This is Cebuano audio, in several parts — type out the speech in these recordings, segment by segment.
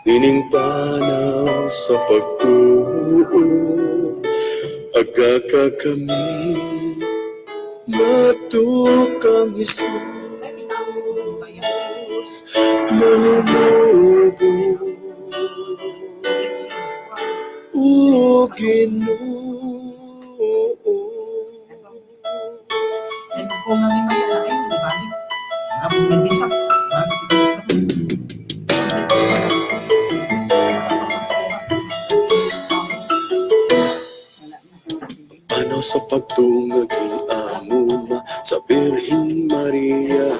Nining panaw sa pagtuo, agaka kami ngadto kang Jesus, manunubos o Ginoo. Kung ang imaya na kayo, di ba? Mga bishop, Panaw sa pagtungag amuma sa Birhen Maria,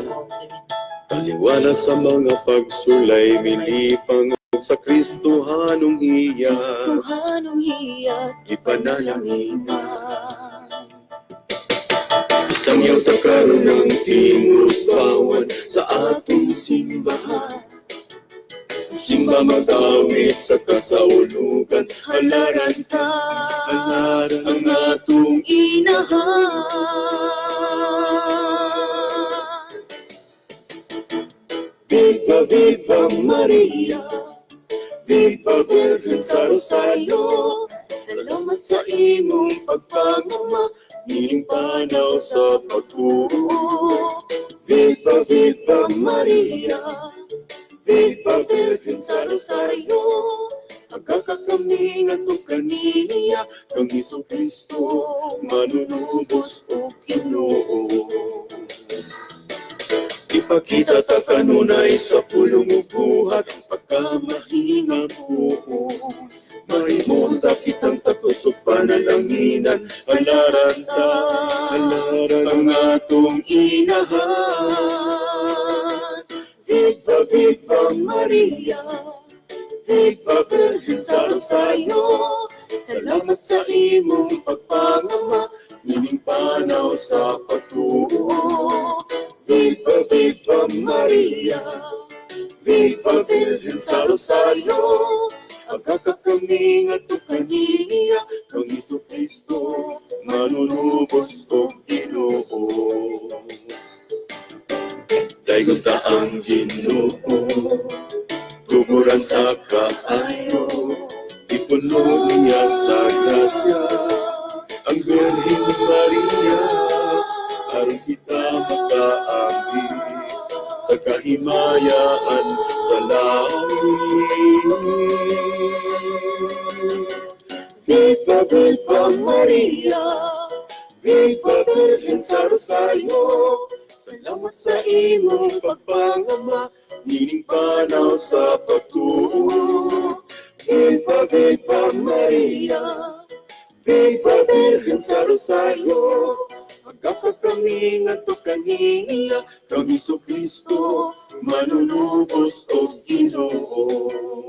Taliwala sa mga pagsulay, milipang sa Kristohanong hiyas. Kristohanong hiyas, Ipanalanginan. Isang yaw ta karon ng Timos Bawan sa atong simbahan. Simba magawit sa kasaulugan, halaran ta, halaran ang atong inahan. Viva, Viva Maria, Viva Virgen sa Rosario. Salamat sa imong pagpangama, nining panaw sa pagtuo. Viva, Viva Maria, Viva Virgen sa Rosario. Agaka kami ngadto kaniya, kang Hesus Kristo, manunubos o Ginoo. Ipakita ta kanunay sa pulong ug buhat ang pagkamahingabuon. Mahimong ta kitang tatusok panalanginan, halaran ta, halaran ang atong inahan. Viva, Viva Maria, Viva Virgen sa Rosario. Salamat sa imong pagpangama, nining panaw sa pagtuo. Viva, Viva Maria, Viva Virgen sa Rosario. Agaka kami ngadto kaniya, kang Hesus Kristo, manunubos og Ginoo. Daygon ta ang Ginoo, tuburan sa kaayo, ipuno niya sa grasya, ang Birhen Maria, aron kita makaambi sa kahimayaan sa langit. Viva, Viva Maria, Viva Virgen sa Rosario. Salamat sa imong pagpangama, nining panaw sa pagtuo. Viva, Viva Maria, Viva Virgen sa Rosario. Agaka kami ngadto kaniya, kang Hesus Kristo, manunubos og Ginoo.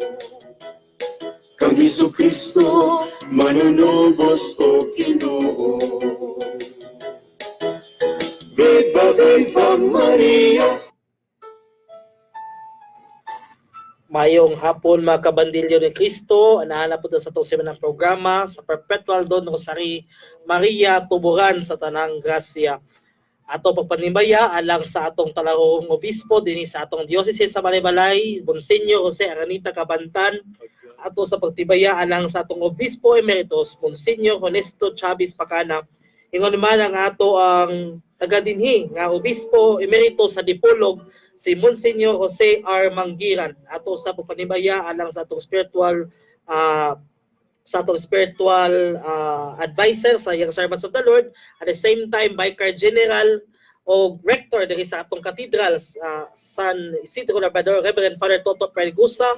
Kang Hesus Kristo, manunubos og Ginoo. Viva, Viva Maria. Mayong hapon, mga kabandilyo ni Kristo, anahan po sa itong ng programa sa Perpetual Dawn Rosary, Maria Tuburan sa Tanang Grasya. Ato pagpanimbaya alang sa atong talahong obispo dinhi sa atong diocese sa Malaybalay, Monsignor Jose Aranita Cabantan. Ato sa pagtibaya alang sa atong obispo emeritus, Monsignor Honesto Chavez Pacana. Ingon man ang ato ang taga dinhi nga obispo emeritus sa Dipolog, si Monsignor Jose R. Manggiran. Ato sa pagpanibaya alang sa atong spiritual advisor sa Young Servants of the Lord, at the same time Vicar General o Rector diri sa atong Cathedral San Isidro Labrador, Reverend Father Toto Pergusa.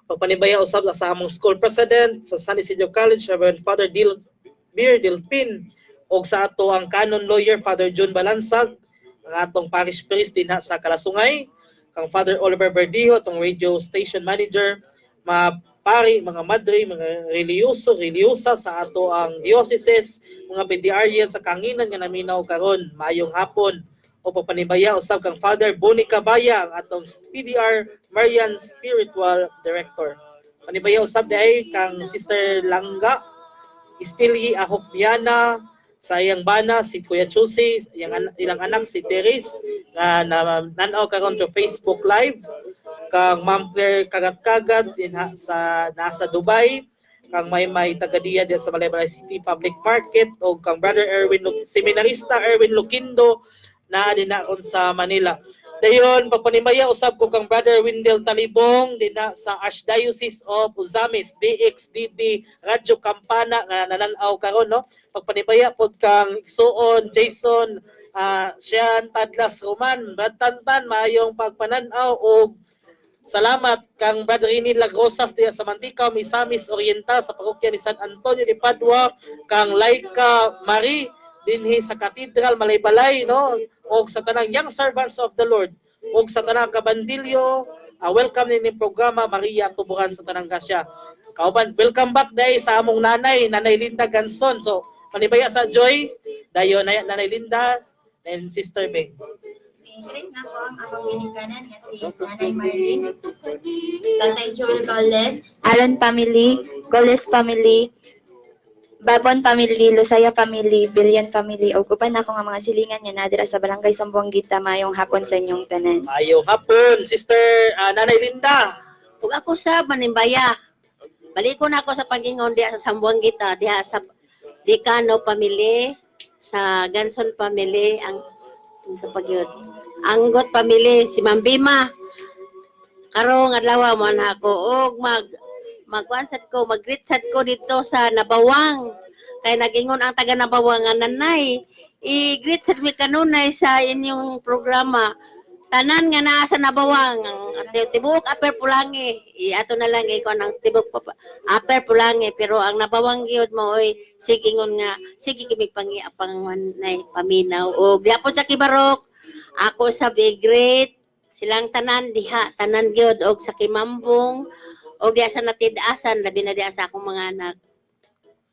Pagpanibaya usab sa among school president sa San Isidro College, Reverend Father Dilmir Delpin, og sa ato ang canon lawyer Father John Balansag, ang atong parish priest dinha sa Kalasungay, kang Father Oliver Verdijo, atong radio station manager, mga pari, mga madre, mga reliyoso, reliyosa sa ato ang dioceses, mga PDRian sa kanginan nga naminaw karon, maayong hapon. O pagpanibaya usab kang Father Bonnie Cabaya, ang atong PDR Marian Spiritual Director. Panibaya usab diay kang Sister Langga, Estilyi Ahokbiana, sa iyang bana si Kuya Chusi, ilang anak si Teres nga nan-aw karon to Facebook Live. kang Ma'am Claire Kagat-Kagat dinha sa nasa Dubai, kang Maymay Tagadia diha sa Malaybalay City Public Market, o kang Brother Erwin Seminarista Erwin Lukindo naa dinha kon sa Manila. Dayon pagpanimaya usab ko kang Brother Wendell Talibong dinha sa Archdiocese of Ozamiz, DXDD Radyo Kampana nga nanan-aw karon, no. Pagpanimaya pod kang Igsuon Jason Sian Tadlas Roman, Brad Tantan, maayong pagpanan-aw og salamat kang Brother Rini Lagrosas diha sa Manticao, Misamis Oriental, sa parokya ni San Antonio de Padua, kang Laika Marie dinhi sa Cathedral Malaybalay, no, og sa tanang Young Servants of the Lord og sa tanang kabandilyo, welcome nini programa Maria Tuburan sa Tanang Grasya. Kauban, welcome back dai sa among nanay, Nanay Linda Ganson. So panibaya sa Joy, dayon na Nanay Linda and Sister Beng. Greet na ko ang akong ginikanan nga si Nanay Marlene, Tatay Joel Goles, Alon family, Goles family, Babon family, Lusaya family, Billion family, ug uban ako nga mga silingan nga nadira sa Barangay Zamboanguita, maayong hapon sa inyong tanan. Maayong hapon, Sister Nanay Linda. Ug ako sa Manimbaya. Baliko na ako sa pag-ingon diha sa Zamboanguita, diha sa Dicano family, sa Ganson family, ang sa pagyud. Anggot family, si Ma'am Bima. Karong adlaw mo na ako og magkuan sad ko, mag-greet sad ko dito sa Nabawang. Kay nag-ingon ang taga Nabawang nga, "Nanay, i-greet sad mi kanunay sa inyong programa." Tanan nga naa sa Nabawang, ang tibuok Upper Pulangi, i-ato na lang ikaw ang tibuok Upper Pulangi, pero ang Nabawang gyud mo oy sige ingon nga sige kimig pangi pang nay paminaw. Og diha po sa Kibarok, ako sa big great silang tanan diha, tanan gyud, og sa Kimambong og diha sa Natid-asan, labi na diha sa akong mga anak.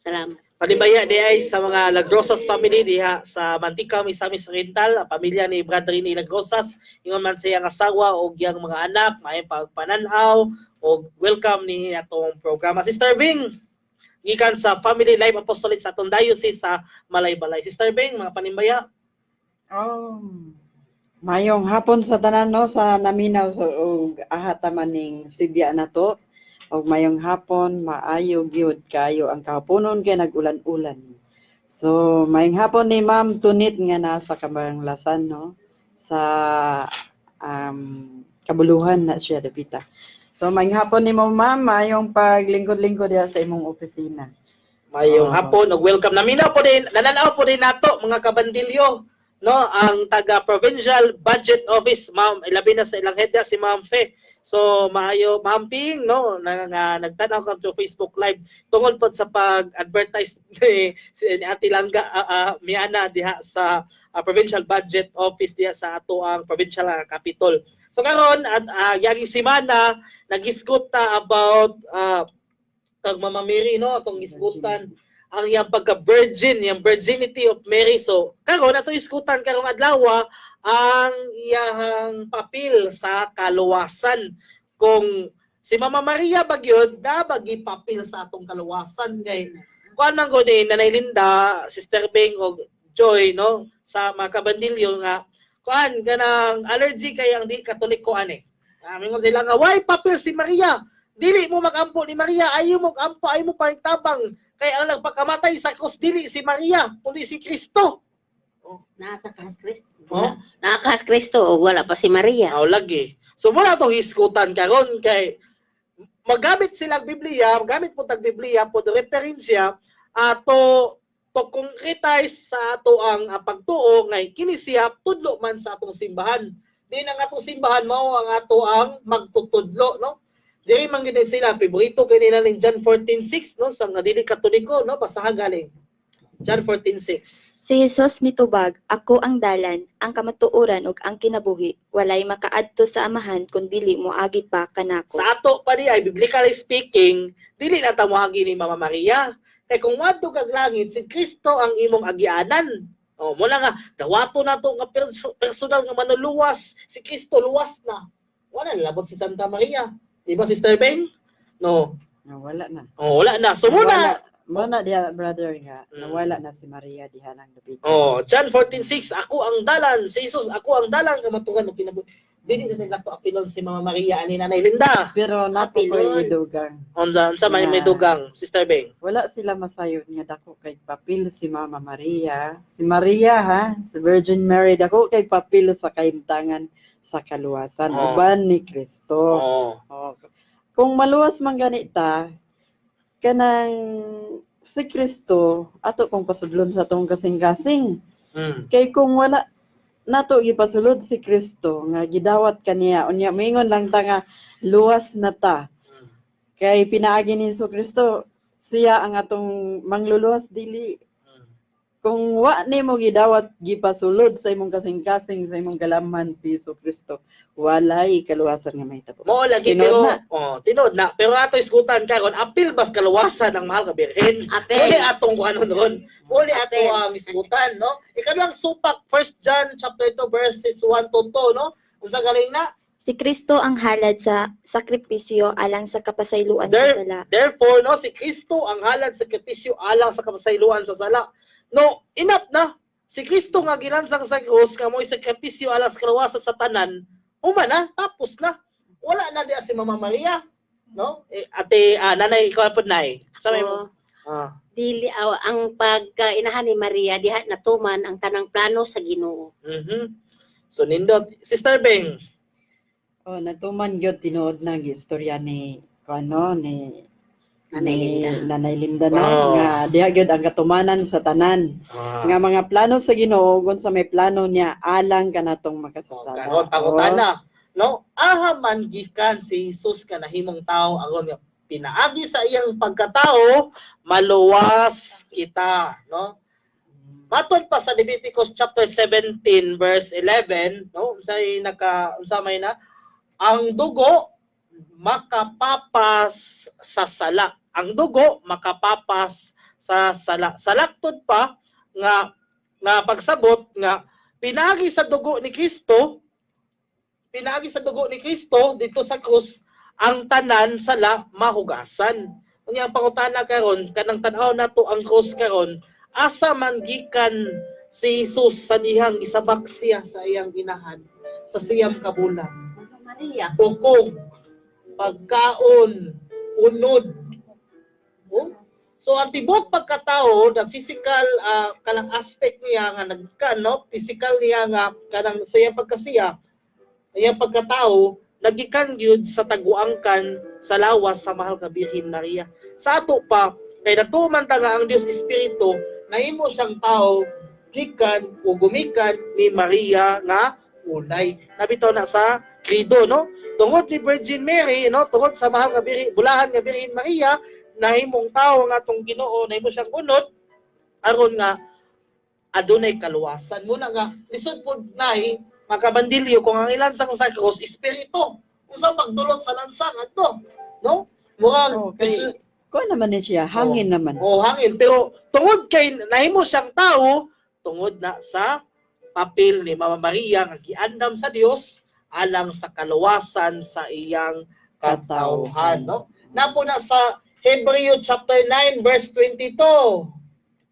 Salamat. Panibaya di ay sa mga Lagrosas family diha sa Manticao, Misamis Oriental, ang pamilya ni Brother Rini Lagrosas, ingon man sa iyang asawa og iyang mga anak, maayong pagpanan-aw og welcome ni atong programa. Sister Bing, gikan sa Family Life Apostolic sa atong diocese sa Malaybalay. Sister Bing, mga panimbaya. Oh. Mayong hapon sa tanan, no, sa naminaw sa og aha ta maning sibya na to. Og mayong hapon, maayo gyud kayo ang kahaponon kay nag-ulan-ulan. So mayong hapon ni Ma'am Tunit nga nasa Kabanglasan, no, sa Kabuluhan na siya dapita. So mayong hapon nimo, Ma'am, mayong paglingkod-lingkod diha sa imong opisina. Mayong Oo. Hapon ug welcome. Naminaw po din, nananaw po din nato mga kabandilyo, no, ang taga Provincial Budget Office, Ma'am, labi na sa ilang head si Ma'am Fe. So maayo Ma'am Ping, no, na, nga nagtan-aw ka to Facebook Live tungod pod sa pag-advertise ni Ate Langga Miana diha sa Provincial Budget Office diha sa ato ang provincial capital. So karon at yaging semana nagisgot ta about kag Mama Mary, no, atong gisgutan ang iyang pagka-virgin, yung virginity of Mary. So karon ato isgutan karong adlaw ang iyang papel sa kaluwasan. Kung si Mama Maria bagyod na bagi papel sa atong kaluwasan, kay kuan man gud ni Nanay Linda, Sister Beng og Joy, no, sa mga kabandilyo nga kuan kanang allergy kay ang di Katoliko ani. Mingon sila nga why papel si Maria? Dili mo magampo ni Maria, ayo mo ampo, ayo mo tabang kay ang nagpakamatay sa krus dili si Maria, kundi si Kristo. Nasa kahas Kristo. Oh? Nakahas Kristo og wala pa si Maria. Aw lagi. So wala tong hisgutan karon kay magamit silang Biblia, magamit po tag Biblia po referensya ato to concretize sa ato ang pagtuo ngay kini siya tudlo man sa atong simbahan. Di na nga atong simbahan mao ang ato ang magtutudlo, no? Diri man gid sila favorito kay nila ning John 14:6, no, sa mga dili Katoliko, no, basahan galing. John 14:6. Si Jesus mitubag, "Ako ang dalan, ang kamatuoran ug ang kinabuhi. Walay makaadto sa Amahan kun dili moagi pa kanako." Sa ato pa di ay biblically speaking, dili na ta moagi ni Mama Maria. Kay kung moadto kag langit, si Kristo ang imong agianan. Oh, mo na nga dawato na to nga personal nga manuluwas, si Kristo luwas na. Wala na labot si Santa Maria. Di ba, Sister Beng? No. Nawala na. Oh, wala na. So muna, Muna diha, brother, nga nawala na si Maria diha nang dapita. Oh, John 14:6, "Ako ang dalan," si Jesus, "Ako ang dalan kamatuoran ug kinabuhi." Dili na nila to apilon si Mama Maria ani Nanay Linda. Pero napo ko'y Apilon. Idugang. Unsa unsa man may Yeah. dugang, Sister Beng? Wala sila masayod nga dako kay papel si Mama Maria. Si Maria ha, si Virgin Mary, dako kay papel sa kahimtangan sa kaluwasan uban ni Kristo. Oh. Kung maluwas man gani ta, kanang si Kristo ato kong pasudlon sa atong kasing-kasing. Kay kung wala nato gipasulod si Kristo nga gidawat kaniya, unya moingon lang ta nga luwas na ta. Kay pinaagi ni Hesus Kristo, siya ang atong mangluluwas, dili. Kung wa nimo gidawat, gipasulod sa imong kasing-kasing, sa imong galamhan si Hesus Kristo, walay kaluwasan nga mahitabo. Mao lagi. Tinuod Pero na. oh, tinuod na. Pero ato isgutan karon, apil bas kaluwasan ang mahal ka Birhen? Apil. Uli atong kuanon ron. Uli ato Apil. ang isgutan, no? Ikaduhang supak, 1 John chapter 2 verses 1 to 2, no? Unsa galing na? Si Kristo ang halad sa sakripisyo alang sa kapasayloan sa sala. Therefore, no, si Kristo ang halad sa sakripisyo alang sa kapasayloan sa sala. No, inat na. Si Kristo nga gilansang sa krus nga mo'y sakripisyo alang sa kaluwasan sa tanan, human na, tapos na. Wala na diya si Mama Maria, no? Eh, ate, nanay, ikaw po, nay. Sa may Oo. Ah. Dili aw, ang pagkainahan ni Maria diha natuman ang tanang plano sa Ginoo. So nindot, Sister Beng. Oh, natuman gyud tinuod na ang istorya ni kuano ni Nanay ni Linda. Nanay Linda, no, nga diha gyud ang katumanan sa tanan nga mga plano sa Ginoo kung sa may plano niya alang kanatong Oh, makasasala. karon pangutana, no? Aha man gikan si Jesus ka nahimong tao aron nga pinaagi sa iyang pagkatao maluwas kita, no? Matod pa sa Leviticus chapter 17 verse 11, no? Unsay naka unsa may na ang dugo makapapas sa sala. Ang dugo makapapas sa sala. Salaktod pa nga nga pagsabot nga pinaagi sa dugo ni Kristo, pinaagi sa dugo ni Kristo dito sa krus, ang tanan sala mahugasan. Unya ang pangutana karon, kanang tan-aw nato ang krus karon, asa man gikan si Jesus sa dihang isabak siya sa iyang inahan sa 9 ka bulan? Mama Maria. Tukog, pagkaon, unod. Oh? So ang tibuok pagkatao, the physical kanang aspect niya nga nagka, no, physical niya nga kanang sa iyang pagkasiya, iyang pagkatao nagikan gyud sa taguangkan sa lawas sa mahal nga Birhen Maria. Sa ato pa kay natuman ta nga ang Dios Espiritu, nahimo siyang tao gikan o gumikan ni Maria nga ulay. Nabitaw na sa credo, no? Tungod ni Virgin Mary, no, tungod sa mahal nga Birhen, bulahan nga Birhen Maria, nahimong tao nga atong Ginoo, nahimo siyang unod aron nga adunay kaluwasan. Muna nga lisod pud, nay, makabandilyo kung ang ilansang sa krus espiritu. Unsa pagdulot sa lansang adto, no? Murag Oh, kay kuan naman ni siya, hangin naman. O hangin, pero tungod kay nahimo siyang tao tungod na sa papel ni Mama Maria nga giandam sa Dios alang sa kaluwasan sa iyang katawhan, no? Napo na sa Hebreo chapter 9 verse 22.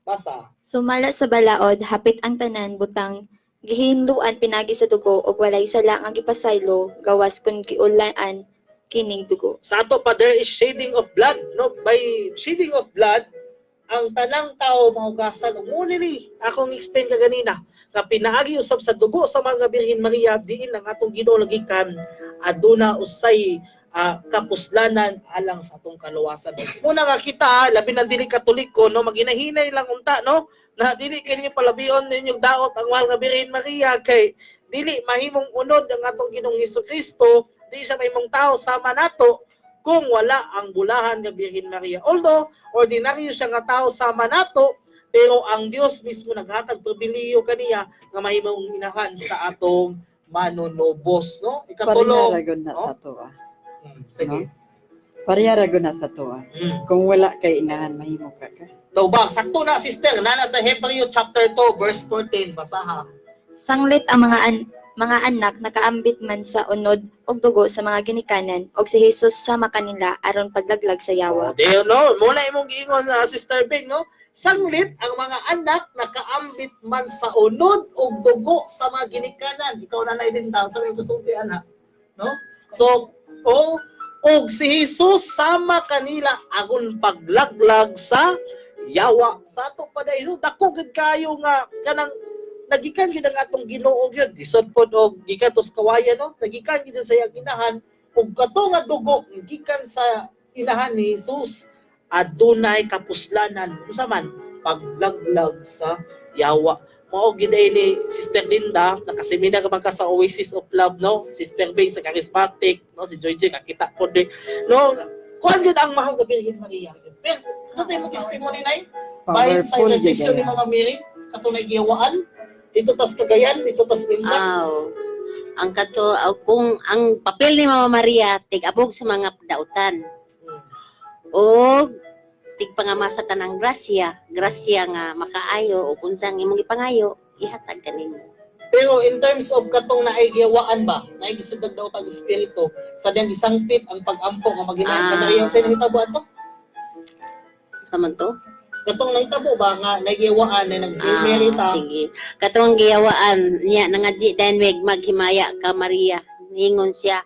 Basa. Sumala sa balaod, hapit ang tanan butang gihinluan pinagi sa dugo ug walay sala nga gipasaylo gawas kun giulaan kining dugo. Sa ato pa, there is shedding of blood, no? By shedding of blood ang tanang tao mahugasan. Ug mao ni akong explain kaganina nga pinaagi usab sa dugo sa mga Birhen Maria diin ang atong Ginoo lagikan aduna usay kapuslanan alang sa atong kaluwasan. Muna nga kita, labi na dili Katoliko, no, maginahinay lang unta, no, na dili kay ninyo palabion ninyong daot ang mahal nga Birhen Maria kay dili mahimong unod ang atong Ginoong Kristo, di siya mahimong tao sama nato kung wala ang bulahan nga Birhen Maria. Although ordinaryo siya nga tao sama nato, pero ang Dios mismo naghatag pribilehiyo kaniya nga mahimong inahan sa atong manunubos, no? Ikatulo. Pareha ra gud na no? sa tuwa. Sige. Pareha ra gud na sa tuwa. Kung wala kay inahan, mahimo ka ka. Daw ba, sakto na, sister, nana sa Hebreo chapter 2 verse 14, basaha. Sanglit ang mga anak nakaambit man sa unod ug dugo sa mga ginikanan, ug si Jesus sama kanila aron paglaglag sa yawa. Oh, di no, muna imong giingon na, Sister Bing, no? Sanglit ang mga anak nakaambit man sa unod ug dugo sa mga ginikanan. Ikaw na din daw sa may gusto ti anak, no? So, o og si Jesus sama kanila aron paglaglag sa yawa. Sa ato pa dahil, dako gid kayo nga kanang nagikan gid ang atong Ginoo gyud, lisod pod og gikan tos kawayan, no? Nagikan gid sa iyang inahan, ug kato nga dugo gikan sa inahan ni Jesus adunay kapuslanan, unsa man? Paglaglag sa yawa. Mao gid ay ni Sister Linda, nakaseminar man ka sa Oasis of Love, no? Sister Bay sa Charismatic, no? Si Joy Joy kakita pod eh, no? Kuan gyud ang mahal nga Birhen Maria. Pero sa tayo mo testimony nay bahin sa Powerful gyud intercession ni kaya. Mama Mary katong giyawaan dito tas Cagayan, dito tas Minsan. Aw. Ang kato aw, kung ang papel ni Mama Maria tig-abog sa mga dautan og tigpangama sa tanang grasya, grasya nga makaayo o unsang imong ipangayo ihatag kanimo. Pero in terms of katong naay giyawaan ba, naay gisudlag daw tag espiritu sa diyang gisangpit ang pag-ampo nga maginahan ka Maria, unsay nahitabo ato? Sa man to? Katong nahitabo ba nga naay giyawaan na nag Mary ta? Sige. Katong giyawaan niya nangadji dayon meg maghimaya ka Maria. Ningon siya,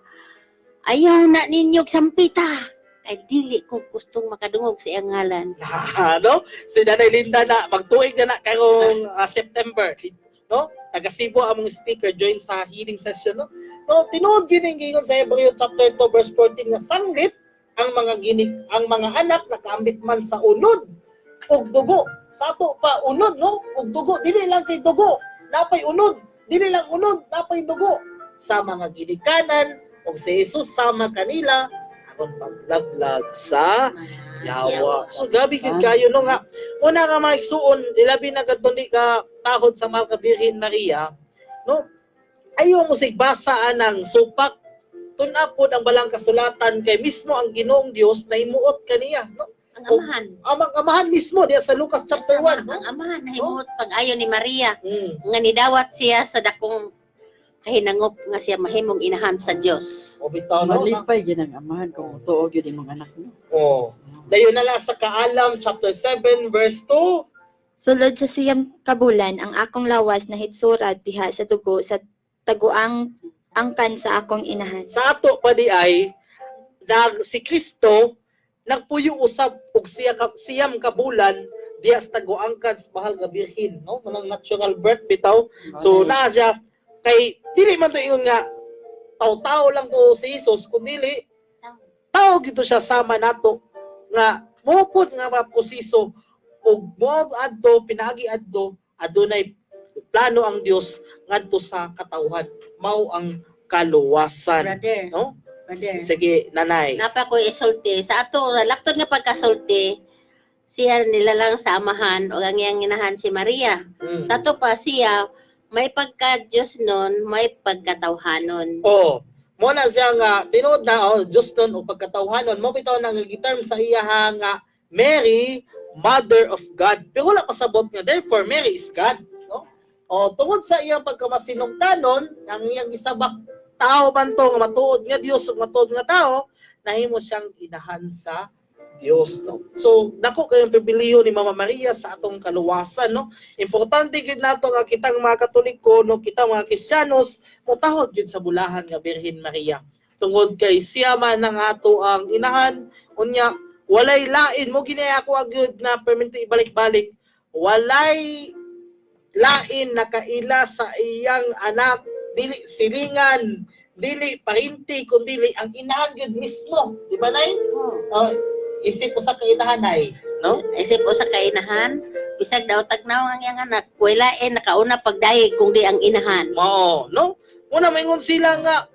"Ayaw na ninyo og sampita. Kay dili ko gustong makadungog sa iyang ngalan." No? Si Nanay Linda na magtuig na na karong September, no? Taga Cebu among speaker, join sa healing session, no? No, tinuod gyud ning giingon sa Hebreo chapter 2 verse 14 nga sanglit ang mga ginik ang mga anak nakaambit man sa unod ug dugo. Sa ato pa unod, no? Ug dugo, dili lang kay dugo, napay unod, dili lang unod, napay dugo sa mga ginikanan, ug si Jesus sama kanila aron paglaglag sa yawa. So gabi gid kayo, no, nga una nga mga igsuon, ilabi na kadto di ka tahod sa mahal ka Birhen Maria, no? Ayo mo sigbasa anang supak, tun-a pod ang balang kasulatan kay mismo ang Ginoong Dios nahimuot kaniya, no? Ang amahan. Amang amahan mismo diya sa Lucas chapter 1, no? Ang amahan nahimuot pag-ayo ni Maria nga nidawat siya sa dakong kahinangop nga siya mahimong inahan sa Dios. O bitaw, no? Malipay gyud ang amahan kung mutuo gyud imong anak, no. Oh. Dayon na lang sa Kaalam chapter 7 verse 2. Sulod sa 9 ka bulan ang akong lawas nahitsurad diha sa dugo sa taguang angkan sa akong inahan. Sa ato pa di ay nag si Kristo nagpuyo usab og siya ka, 9 ka bulan diya sa taguangkan sa mahal nga Birhen, no? Manang natural birth bitaw. So naa siya kay dili man to ingon nga tao-tao lang to si Jesus, kundi tao gito siya sama nato nga mupod nga mga proseso ug mo adto pinaagi adto adunay plano ang Dios ngadto sa katawhan, mao ang kaluwasan, Brother, no? Brother. Sige, nanay. Napa ko isulti sa ato laktod nga pagkasulti, siya nilalang sa amahan o ang iyang inahan si Maria. Sa ato pa siya may pagka Diyos nun, may pagkatawhanon. Oh, mo na siya nga tinuod na, oh, Diyos nun o pagkatawhanon, mo bitaw nang giterm sa iya nga Mary, Mother of God. Pero wala pasabot nga therefore Mary is God, no? O tungod sa iyang pagkamasinugtanon, ang iyang gisabak tao man to nga matuod nga Dios ug matuod nga tao, nahimo siyang inahan sa Dios, no? So dako kayong pribilehiyo ni Mama Maria sa atong kaluwasan, no? Importante gyud nato nga kitang mga Katoliko, no, kita mga Kristiyanos motahod gyud sa bulahan nga Birhen Maria. Tungod kay siya man ang ato ang inahan, unya walay lain mo gini ako agyud na perminto ibalik-balik. Walay lain nakaila sa iyang anak, dili silingan, dili parinti, kundi ang inahan gyud mismo, di ba, nay? Oh, isip ko sa kainahan ay, no? Isip ko sa kainahan, bisag daw tagnaw ang iyang anak, wala eh nakauna pagdayeg kung di ang inahan. Mao, no? Una maingon sila nga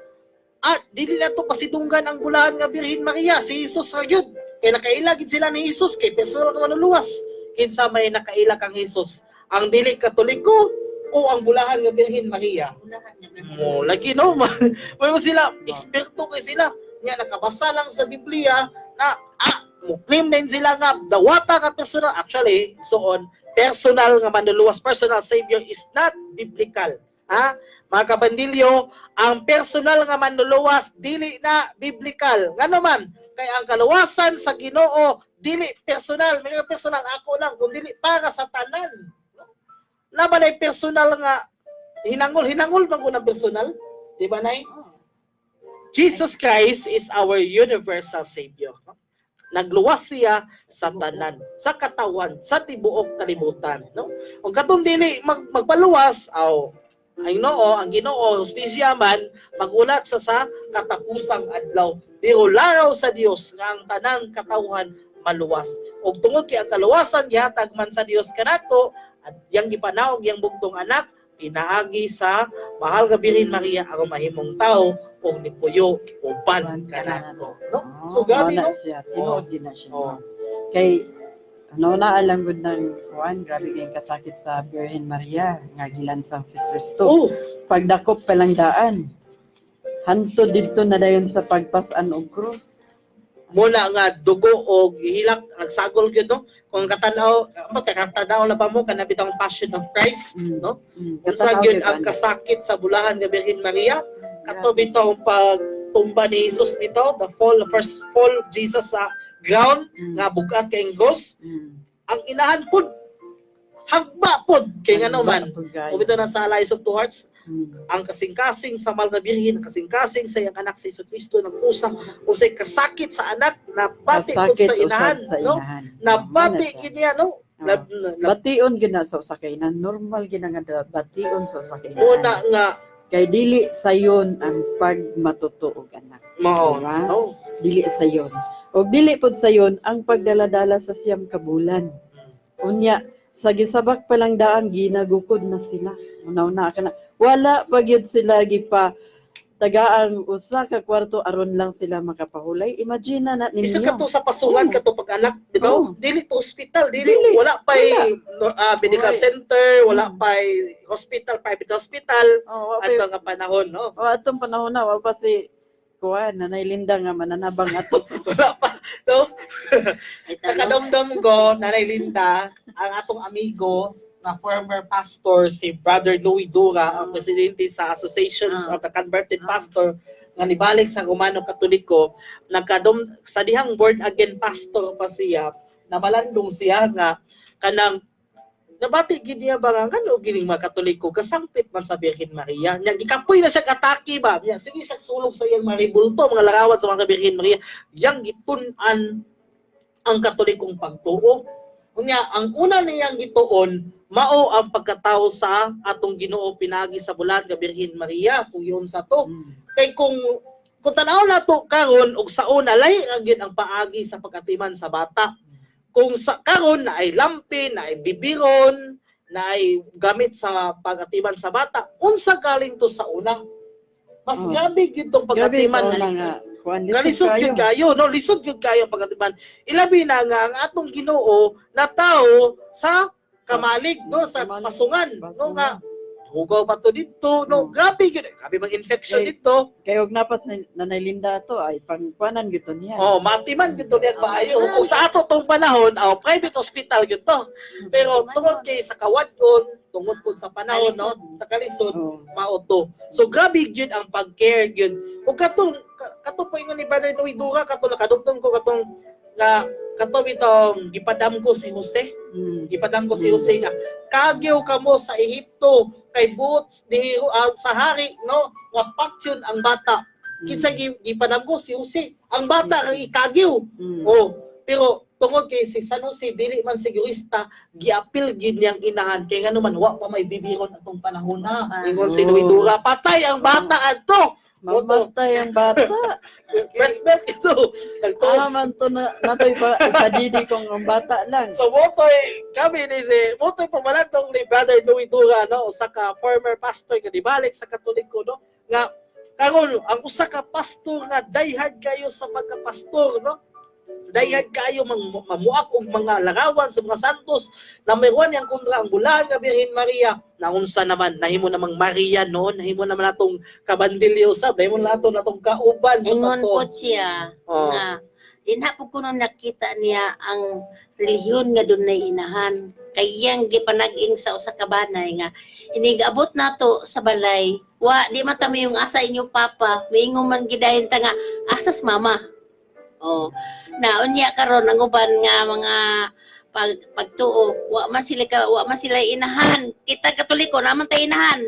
dili na to pasidunggan ang bulahan nga Birhen Maria, si Jesus ra gyud. Kay nakaila gid sila ni Jesus kay personal nga manuluwas. Kinsa may nakaila kang Jesus? Ang dili Katoliko o ang bulahan nga Birhen Maria? Bulahan nga Birhen. Mo lagi, no? Maingon sila, eksperto kay sila. Nya nakabasa lang sa Biblia na mo claim din sila nga dawata ka personal. Actually, so on, personal nga manluluwas, personal savior is not biblical. Ha? Mga kabandilyo, ang personal nga manluluwas dili na biblical. Ngano man, kay ang kaluwasan sa Ginoo Dili personal, may personal ako lang, kung dili para sa tanan. No? Laban ay personal nga hinangol, hinangol man ko ng personal, di ba, Nay? Jesus Christ is our universal Savior. No? Nagluwas siya sa tanan, sa katawan, sa tibuok kalibutan, no? Kung katong dili magpaluwas, aw, ang Ginoo, ang Ginoo, hustisya man, magulat sa katapusang adlaw. Pero laraw sa Dios nga ang tanan katawhan maluwas. Ug tungod kay ang kaluwasan gihatag man sa Dios kanato at yang gipanaog yang bugtong anak pinaagi sa mahal nga Birhen Maria aron mahimong tao ug nipuyo uban kanato, no? So grabe, mao no? na siya, tinuod din na siya. Oh. Kay ano na alam gud ng kuan, grabe kay kasakit sa Birhen Maria nga gilansang si Kristo. Pagdakop pa lang daan. Hantod didto na dayon sa pagpas-an og krus. Muna nga dugo og hilak nagsagol gyud, no? Kung katanaw mo, katanaw na ba mo kana bitang Passion of Christ, no? Unsa Katanaw gyud gyud ang ana. Kasakit sa bulahan nga Birhen Maria kato bitaw pagtumba ni Jesus bitaw, the fall, the first fall of Jesus sa ground nga bugat kay cross. Ang inahan pud hagba pud kay ngano man Hagba pud kayo. o bitaw na sa Lies of Two Hearts, ang kasing-kasing sa mahal nga Birhen, ang kasing-kasing sa iyang anak sa Jesu Kristo nagkusa unsay kasakit sa anak, nabati pud Kasakit sa inahan, usab sa no? inahan. Nabati Mao na siya. gid niya, no? Bation gyud na sa usa ka inahan. Normal gyud na nga bation sa usa ka inahan. Muna nga Kay dili sayon ang pagmatuto og anak. Mao, Diba? no? Dili sayon. Og dili pod sayon ang pagdala-dala sa 9 ka bulan. Unya, sa gisabak pa lang daan, ginagukod na sila. Una-una ka na. Wala pa gyud sila gipa tagaan usa ka kwarto aron lang sila makapahulay. Imagine na na ninyo. Isa ka to sa pasukan kato pag anak bitaw, dili to hospital, dili, Dili. wala pay Wala. no, medical Wala. center, wala pay hospital, private hospital Oh, wa adto nga panahon, no? Oh, atong panahon na wa pa si kuan Nanay Linda nga mananabang ato. Wala pa, no? Ito, no? Nakadamdam ko, Nanay Linda, ang atong amigo na former pastor si Brother Louis Dura, ang presidente sa Associations of the Converted Pastor nga nibalik sa Romano Katoliko, nagkadum sa dihang born again pastor pa siya, namalandong siya nga kanang nabati gid niya ba nga ngano gining mga Katoliko kasangpit man sa Birhen Maria. Nya gikapoy na siya atake ba nya, sige siya sulog sa iyang mga ribulto, mga larawan sa mga Birhen Maria, yang gitun-an ang Katolikong pagtuo. Unya, ang una niyang gituon mao ang pagkatao sa atong Ginoo pinagi sa bulan nga Birhen Maria, kung yun sa to. Kay kung tan-aw nato karon og sa una, lahi ra gyud ang paagi sa pagatiman sa bata. Kung sa karon na ay lampi, na ay bibiron, na ay gamit sa pagatiman sa bata, unsa galing to sa una? Mas grabe gyud tong Grabe sa pagatiman. una nga kuan, Nga lisod gyud kayo, no? Lisod gyud kayo ang pagatiman. Ilabi na nga ang atong Ginoo na tao sa kamalig, no? Sa Kamalig. pasungan, no? Pasungan. Nga hugaw pa to dito, no? Grabe gyud, grabe mang infection Kay- dito. Kay og napas na Nanay Linda ato ay pangkuanan gyud to niya. Oh, matiman gyud to niya maayo. Kung sa ato tong panahon, oh, private hospital gyud to. Pero tungod kay sa kawadon, tungod pud sa panahon, no, sa kalisod, mao to. So grabe gyud ang pag-care gyud. Ug katong kato po ingon ni Brother Louis Dura, kato nakadumdum ko katong nga kato bitong gipadam ko si Jose. Gipadam ko si Jose nga kagyaw kamo sa Ehipto kay buot ni sa hari, no, nga patyon ang bata. Kinsa gipadam ko si Jose. Ang bata ang ikagyaw. Oh, pero tungod kay si San Jose dili man sigurista, giapil gyud niyang inahan kay ngano man wa pa may bibiron atong panahon na. Ingon si Louis Dura, patay ang bata adto. Mamatay ang bata. Breast milk ito. Nagtuo. Ah, man to na natoy pa ipadidi kong ang bata lang. So motoy kami ni si motoy pamalandong ni Brother Louis Dura, no, usa ka former pastor nga nibalik sa Katoliko, no, nga karon ang usa ka pastor nga diehard kayo sa pagkapastor, no, diehard kayo mamuak og mga larawan sa mga santos, na mayroon niyang kontra ang bulan nga Birhen Maria, naunsa naman nahimo namang Maria, no, nahimo naman natong kabandilyo sab, nahimo na nato natong kauban sa Ingon ato. po siya nga dinha po kuno nakita niya ang relihiyon nga dunay inahan kay iyang gipanag-ing sa usa ka banay nga inigabot nato sa balay, wa di man ta yung asa inyong papa, miingon man gidayon ta nga asas mama. Oh. Na unya karon ang uban nga mga pagtuo, wa man sila inahan. Kita Katoliko naman tay inahan.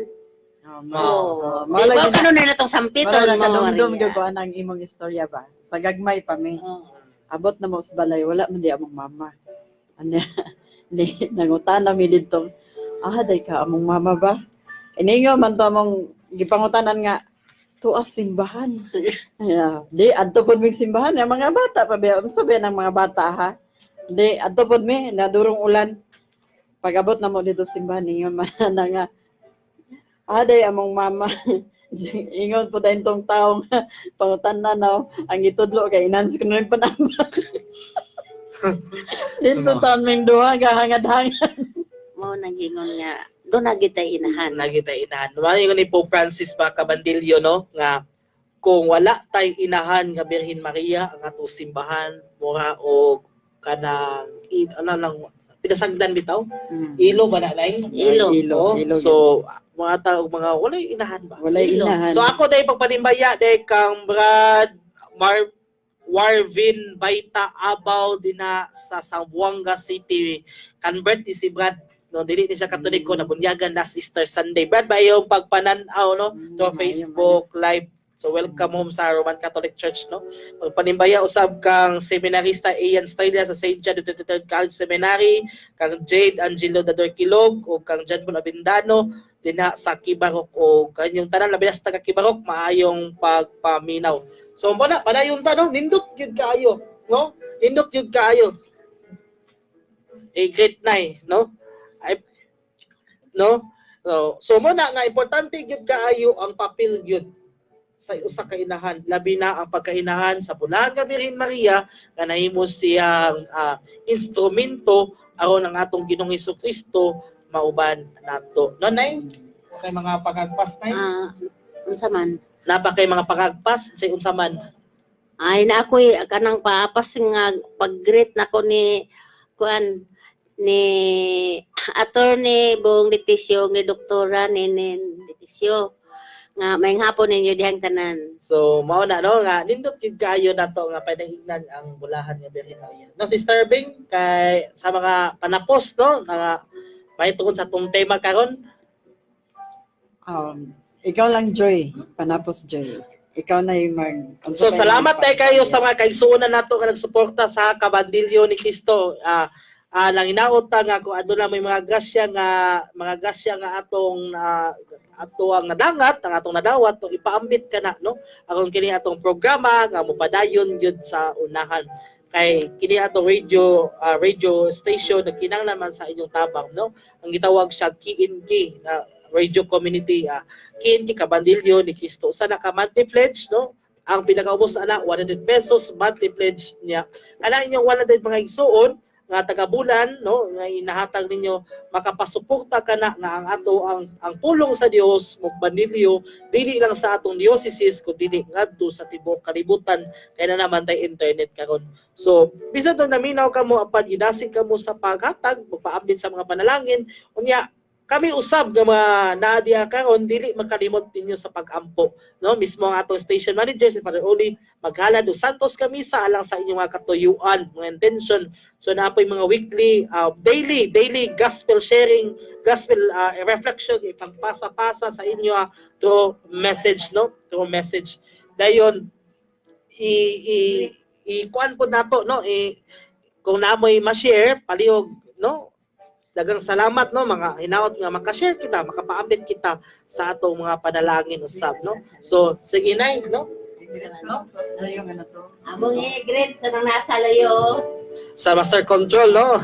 Oh, Oh. oh, Di mao ba kanon na tong sampiton Mao mo, kadumdum Maria. gyud ko anang imong istorya ba. Sa gagmay pa mi. Oh. Abot na mo sa balay, wala man di among mama. Anya, ni nangutana mi didto. Ah, day ka among mama ba? Iningo man to among gipangutanan nga tuas simbahan. Yeah. Di adto pod mig simbahan ang mga bata pa ba, unsa ba ng mga bata ha? Di adto pod mi nadurong ulan. Pag-abot na mo dito simbahan, ingon man na nga ah, day among mama. Ingon po dahil tong taong pangutan na no, ang gitudlo kay inans ko rin panamba. Dito taon ming duha gahangad-hangad. Mao nang gingon nga do na gyud tay inahan. Lagi tay inahan. Mao ni Pope Francis ba, kabandilyo, no, nga kung wala tay inahan nga Birhen Maria, ang atong simbahan mura og kanang ano lang, pinasagdan bitaw, ilo ba na nay? Ilo. Ilo, Oh, ilo. so mga tao, mga walay inahan ba? Walay ilo. inahan. So ako dahil pagpanimbaya dahil kang Brad Mar Warvin Baita Abaw dina sa Zamboanga City. Convert ni si Brad, no, dili ni siya Katoliko, nabunyagan last Easter Sunday. Brad ba yung pagpanan-aw, no, to Facebook Live. So welcome home sa Roman Catholic Church, no. Pagpanimbaya usab kang seminarista Ian Estrella sa St. John the 23rd College Seminary, kang Jade Angelo Dador Kilog o kang John Paul Abindano dinha sa Kibarok o kanyang tanan labi na sa taga Kibarok, maayong pagpaminaw. So mo na padayon ta, no, nindot gyud kaayo, no? Nindot gyud kaayo. Eh great nay, no? Ay no? So mo na nga importante gyud kaayo ang papel gyud sa usa ka inahan, labi na ang pagkainahan sa Bulahan nga Birhen Maria nga nahimo siyang instrumento aron ang atong Ginoong Kristo mauban nato. No nay? Kay mga pangagpas nay? Ah, unsa man? Napa kay mga pangagpas say unsa man? Ay na ako'y kanang paapas nga pag-greet nako ni kuan ni Attorney Bong Leticio, ni Doktora Nenen Leticio nga may hapon ninyo dihang tanan. So mao na no nga nindot gyud kaayo nato nga panahignan ang Bulahan nga Birhen Maria. No, Sister Bing, kay sa mga panapos, no, nga may tungod sa atong tema karon. Ikaw lang, Joy, panapos, Joy. Ikaw na yung mag unsa So pa yung salamat tay kayo sa mga kaigsuonan nato nga nagsuporta sa Kabandilyo ni Kristo. Nanginaot ta nga kung aduna may mga grasya nga atong ato ang nadangat, ang atong nadawat, no, ipaambit ka na, no, aron kini atong programa nga mopadayon gyud sa unahan kay kini atong radio station nagkinahanglan man sa inyong tabang, no. Ang gitawag siya KNK na radio community, KNK Kabandilyo ni Kristo. Usa na ka monthly pledge, no, ang pinakaubos na ₱100 monthly pledge niya. Kana inyong 100, mga igsuon nga taga-bulan, no, nga inahatag ninyo, makapasuporta kana nga ang ato ang pulong sa Dios mo bandilyo dili lang sa atong diocese kundi ngadto sa tibuok kalibutan kay na naman tay internet karon. So bisan to naminaw kamo apan gidasig kamo sa paghatag, magpaambit sa mga panalangin. Unya kami usab nga mga naa diha karon dili makalimot ninyo sa pag-ampo, no. Mismo ang atong station manager, si Father Oli, maghalad og Santos Kamisa alang sa inyong mga katuyuan, mga intention. So naa po'y mga weekly, daily daily gospel sharing, gospel reflection ipagpasa-pasa sa inyo through message, no, through message. Dayon i i i kuan po nato, no, i kung naamoy ma-share palihog, no. Daghang salamat, no, mga hinaot nga makashare kita, makapaambit kita sa atong mga panalangin usab, no. So sige nay, no. Yung ano to. Among i-greet sa nang nasa layo. Sa master control, no.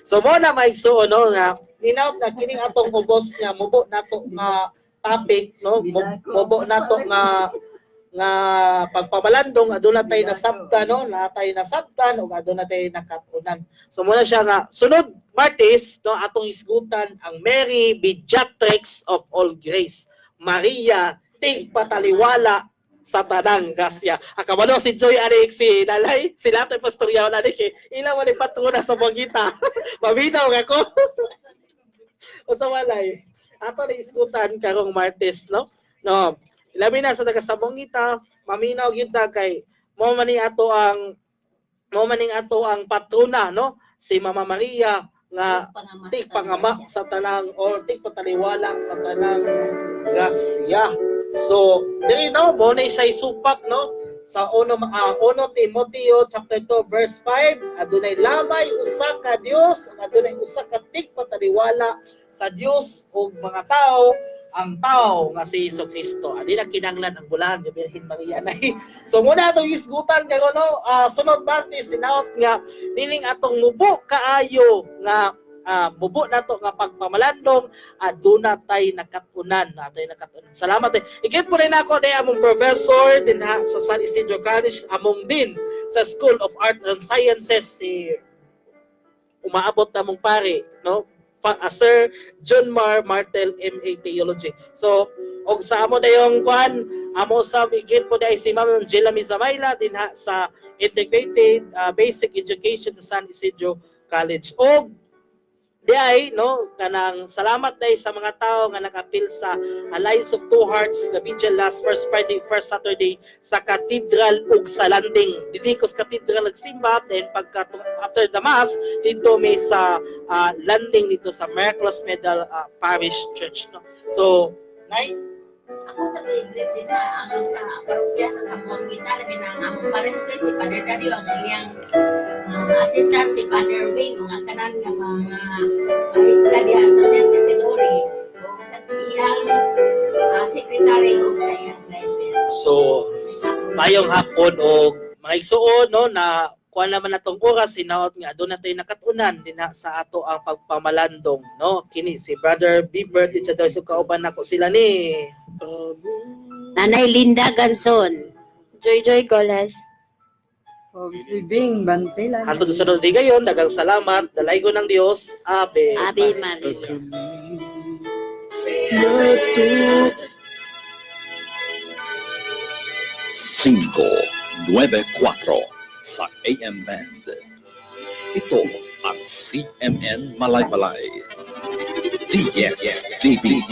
So mo na maigsuon, no, nga hinaot na kining atong ubos nga mubo nato nga topic, no, mubo nato nga nga pagpamalandong, aduna tay nasabtan, no, na tay nasabtan ug aduna tay nakat-unan. So muna siya nga sunod Martes, no, atong isgutan ang Mary Mediatrix of All Grace, Maria tigpataliwala sa tanang grasya. Akabalo si Joy ani si Nalay, si Latoy Pastoryaw ani kay ila man ni patrona sa Bangita. Maminaw ka ko. O sa walay. Ato na isgutan karong Martes, no? No. Labi na sa taga Sabongita, maminaw gyud ta kay Mao man ni ato ang patrona, no, si Mama Maria nga tigpangama sa tanang or tigpataliwala sa tanang grasya. So, diri, no, mo na siya isupak, no, sa 1 Timoteo chapter 2 verse 5, adunay lamay usa ka Dios ug adunay usa ka tigpataliwala sa Dios ug mga tao, ang tao nga si Hesus Kristo. Adi na kinanglan ang bulahan nga Birhen Maria na. So muna atong hisgutan karon, no, sunod Martes, hinaot nga nining atong mubo kaayo nga mubo nato nga pagpamalandong, aduna tay nakatunan, atay nakatunan. Salamat eh. Ikit po rin ako day among professor dinha sa San Isidro College, among din sa School of Art and Sciences, si umaabot namong pare, no, Sir John Mar Martel, MA Theology. So og sa amo dayong kuan, amo sa igit po dai si Ma'am Angela Mizamayla dinha sa Integrated Basic Education sa San Isidro College. Og di ay, no, kanang salamat dai sa mga tao nga nakapil sa Alliance of Two Hearts nga vigil last first Friday, first Saturday sa Cathedral ug sa landing. Dinhi ko sa Cathedral nagsimba, then pagka after the mass dito may sa landing dito sa Miraculous Medal Parish Church, no. So, nay. Ako sa pag-greet din na ang sa parokya sa Zamboanguita, labi na ang among parish priest, si Father Dario, ang iyang assistant si Father Wing, ug ang tanan nga mga maestra diha sa Saint Isidore, ug sa iyang secretary ug sa iyang driver. So, mayong hapon og mga igsuon, no, na kuan naman natong oras, hinaot nga aduna tay nakatunan dinha sa ato ang pagpamalandong, no. Kini si Brother Beaver Teacher so kauban nako sila ni Nanay Linda Ganson. Joy Joy Goles. Og si Bing Bantilan. Hantod sa sunod higayon, daghang salamat, dalaygon ng Dios. Ave. Ave Maria. Natut 594 sa AM Band. Ito ang CMN Malaybalay. DXDB.